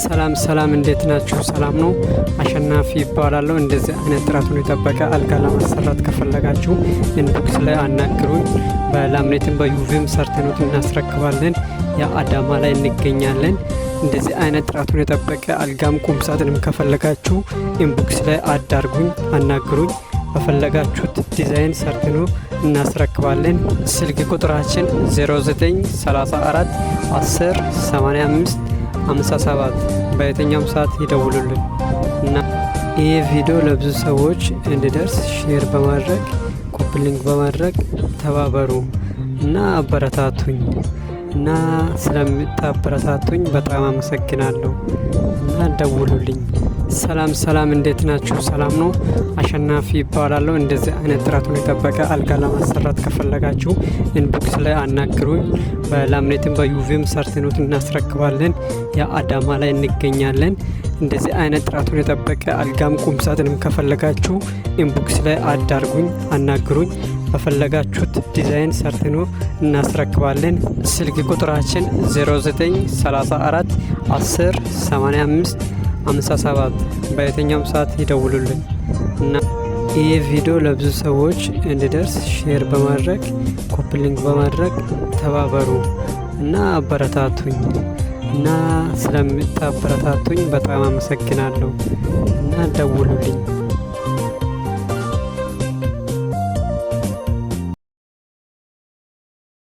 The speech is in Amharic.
ሰላም ሰላም፣ እንዴት ናችሁ? ሰላም ነው። አሸናፊ ይባላለሁ። እንደዚህ አይነት ጥራቱን የጠበቀ አልጋ ለማሰራት ከፈለጋችሁ inbox ላይ አናግሩኝ። በ laminate ም በ UV ም ሰርተኑት እናስረክባለን። የአዳማ ላይ እንገኛለን። እንደዚህ አይነት ጥራቱን የጠበቀ አልጋም ቁም ሳጥንም ከፈለጋችሁ inbox ላይ አዳርጉኝ፣ አናግሩኝ። በፈለጋችሁት ዲዛይን ሰርተኑ እናስረክባለን። ስልክ ቁጥራችን 0934 10 85 57፣ በየትኛውም ሰዓት ይደውሉልን እና ይህ ቪዲዮ ለብዙ ሰዎች እንዲደርስ share በማድረግ፣ copy link በማድረግ ተባበሩ እና አበረታቱኝ። እና ስለምታበረታቱኝ በጣም አመሰግናለሁ እና ደውሉልኝ። ሰላም ሰላም፣ እንዴት ናችሁ? ሰላም ነው። አሸናፊ ይባላለሁ። እንደዚህ አይነት ጥራቱን የጠበቀ አልጋ ለማሰራት ከፈለጋችሁ inbox ላይ አናግሩኝ። በ laminate ም በ UV ም ሰርተኑት እናስረክባለን። የአዳማ ላይ እንገኛለን። እንደዚህ አይነት ጥራቱን የጠበቀ አልጋም ቁም ሳጥንም ከፈለጋችሁ inbox ላይ አዳርጉኝ፣ አናግሩኝ። በፈለጋችሁት ዲዛይን ሰርተኑ እናስረክባለን። ስልክ ቁጥራችን 0934 10 85 57፣ በየትኛውም ሰዓት ይደውሉልን እና ይህ ቪዲዮ ለብዙ ሰዎች እንዲደርስ share በማድረግ፣ copy link በማድረግ ተባበሩ እና አበረታቱኝ። እና ስለምታበረታቱኝ በጣም አመሰግናለሁ እና ደውሉልኝ።